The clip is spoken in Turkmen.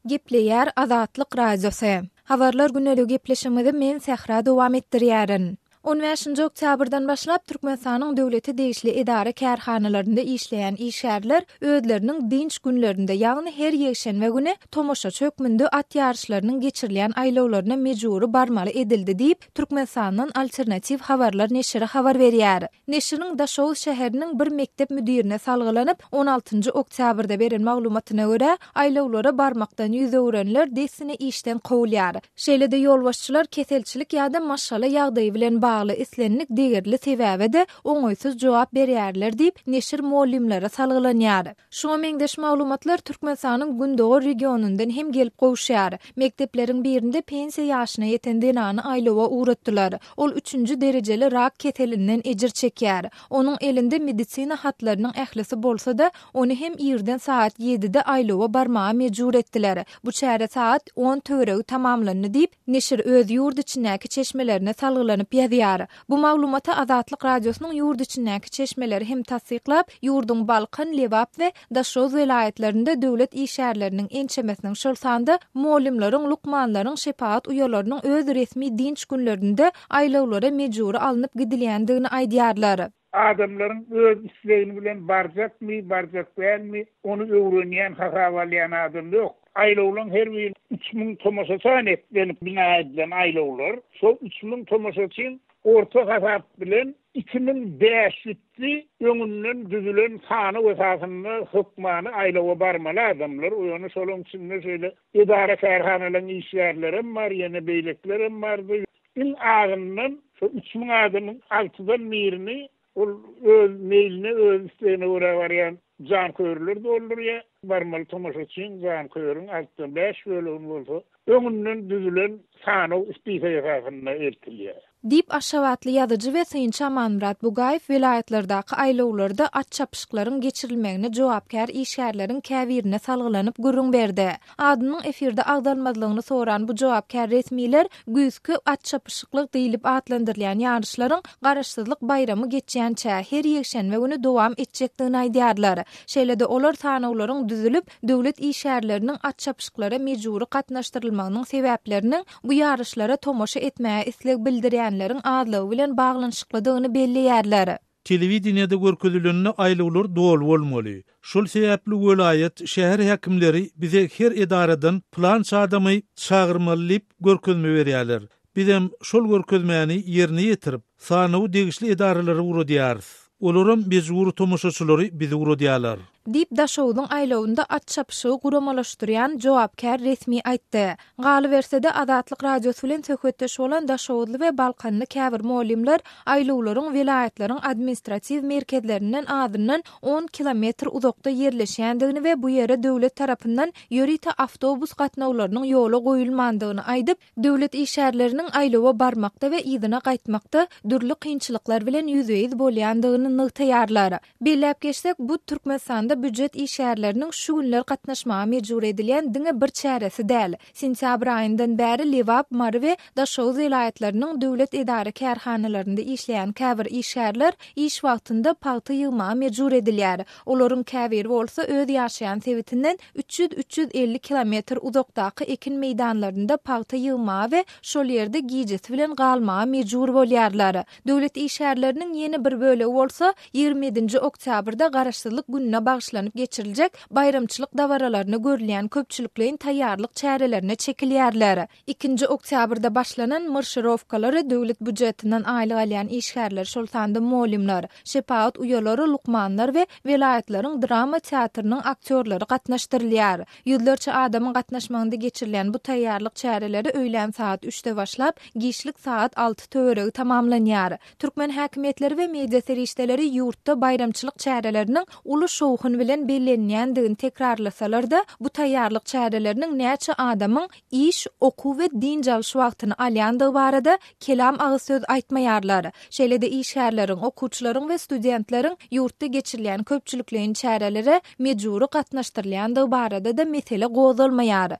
Gepleýär Azatlyk Radiosy. Habarlar güneligi gepleşigimizi men Sähra dowam etdirýärin. On bäşinji oktýabrdan başlap Türkmenistanyň döwlete degişli edara-kärhanalarynda işleýän işgärler özleriniň dynç günlerinde, ýagny her ýekşenbe güni tomaşaçy hökmünde at ýaryşlarynyň geçirilýän aýlawlaryna mejbury barmaly edildi diýip, Türkmenistandan Alternatiw habarlar neşiri habar berýär. Neşiriň Daşoguz şäheriniň bir mekdep müdirine salgylanyp, on altynjy oktýabrda beren maglumatyna görä, aýlawlara barmakdan ýüz öwrenler dessine işden kowulýar. Şeýle-de ýolbaşçylar keselçilik ýa-da maşgala ýagdaýy bilen bagly islendik degerli sebäbe-de oňaýsyz jogap berýärler diýip, neşir mugallymlara salgylanýar. Şuňa meňzeş maglumatlar Türkmenistanyň gündogar regionyndan hem gelip gowuşýar. Mekdepleriň birinde pensiýa ýaşyna ýeten zenany aýlawa ugratdylar. Ol üçünji derejeli rak keselinden ejir çekýär. Onuň elinde medisina hatlarynyň ählisi bolsa-da, ony hem irden sagat ýedide aýlawa barmaga mejbur etdiler. Bu çäre sagat on töweregi tamamlandy diýip, neşir öz ýurt içindäki çeşmelerine salgylanyp ýazýar. Bu maglumaty Azatlyk Radiosynyň ýurt içindäki çeşmeleri hem tassyklap, ýurduň Balkan, Lebap we Daşoguz welaýatlarynda döwlet işgärleriniň ençemesiniň, şol sanda mugallymlaryň, lukmanlaryň, şepagat uýalarynyň öz resmi dynç günlerinde aýlawlara mejbury alnyp gidilýändigini aýdýarlar. Adamlaryň öz islegini bilen barjakmy, barjak dälmi, ony öwrenýän, hasaba alýan adam ýok. Aýlawlaryň her biri 3000 tomaşaça niýetlenip bina edilen aýlawlar. Şol 3000 tomaşaçyň orta hasap bilen 2500-si öňünden düzülen sanaw esasynda hökmany aýlawa barmaly adamlar. Ýöne şolaryň içinde şeýle edara-kärhanalaryň işgärlerem bar, ýene beýlekilerem bardy. Iň azyndan şo 3000 adamyň altydan birini ol öz meýline, öz islegine görä barýan janköýerler doldurýar. Barmaly tomaşaçyň, janköýeriň altydan bäş bölegini bolsa öňünden düzülen sanaw, spisok esasynda eltilýär. Diýip, aşgabatly ýazyjy we synçy Amanmyrat Bugaýew welaýatlardaky aýlawlarda at çapyşyklaryň geçirilmegine jogapkär işgärleriň käbirine salgylanyp gürrüň berdi. Adynyň efirde agzalmazlygyny soran bu jogapkär resmiler güýzki at çapyşyklyk diýlip atlandyrylýan ýaryşlaryň Garaşsyzlyk baýramy geçýänçä, her ýekşenbe güni dowam etjekdigini aýdýarlar. Şeýle-de olar sanawlaryň düzülip, döwlet işgärleriniň at çapyşyklara mejbury gatnaşdyrylmagynyň sebäpleriniň bu ýaryşlara tomaşa etmäge isleg bildirýänleriň azlygy bilen baglanyşyklydygyny belleýärler. Telewideniýede görkezilende aýlawlar doly bolmaly. Şol sebäpli welaýat, şäher häkimleri bize her edaradan pylança adamy çagyrmaly diýip görkezme berýärler. Bizem şol görkezmäni ýerine ýetirip, sanawy degişli edaralara ugradýarys. Olaram mejbury tomaşaçylary bize ugradýarlar. Diýip, Daşogzuň aýlawynda at çapyşygy guramalaşdyrýan jogapkär resmi aýtdy. Galyberse-de, Azatlyk Radiosy bilen söhbetdeş bolan daşoguzly we balkanly käbir mugallymlar aýlawlaryň welaýatlaryň administratiw merkezlerinden azyndan on kilometr uzakda ýerleşýändigini we bu ýere döwlet tarapyndan ýörite awtobus gatnawlarynyň ýola goýulmandygyny aýdyp, Döwlet işgärleriniň aýlawa barmakda we yzyna gaýtmakda dürli kynçylyklar bilen ýüzbe-ýüz bolýandygyny nygtaýarlar. Belläp geçsek, bu Türkmenistanda býujet işgärleriniň şu günler gatnaşmaga mejbur edilýän diňe bir çäresi däl. Sentýabr aýyndan bäri Lebap, Mary we Daşoguz welaýatlarynyň döwlet edara-kärhanalarynda işleýän käbir işgärler iş wagtynda pagta ýygmaga mejbur edilýär. Olaryň käbiri bolsa öz ýaşaýan sebitinden 300-350 kilometr uzakdaky ekin meýdanlarynda pagta ýygmaga we şol ýerde gijesi bilen galmaga mejbur bolýarlar. Döwlet işgärleriniň ýene bir bölegi bolsa, 27-nji oktýabrda Garaşsyzlyk gününe bagyşlanyp geçiriljek baýramçylyk dabaralaryna görülýän köpçülikleýin taýýarlyk çärelerine çekilýärler. Ikinji oktýabrda başlanan marşirowkalary döwlet býujetinden aýlyk alýan işgärler, şol sanda mugallymlar, şepagat uýalary, lukmanlar we welaýatlaryň drama teatrynyň aktýorlary gatnaşdyrylýar. Ýüzlerçe adamyň gatnaşmagynda geçirilýän bu taýýarlyk çäreleri öýlän sagat üçde başlap, giçlik sagat alty töweregi tamamlanýar. Türkmen häkimiýetleri we media serişdeleri ýurtda baýramçylyk çäreleriniň uly şowhun bilen bellenilýändigini tekrarlasalar-da, bu taýýarlyk çäreleriniň näçe adamyň iş, okuw we dynç alyş wagtyny alýandygy barada kelam agyz söz aýtmaýarlar. Şeýle-de işgärleriň, okuwçylaryň we studentleriň ýurtda geçirilýän köpçülikleýin çärelere mejbury gatnaşdyrylýandygy barada-da mesele gozgalmaýar.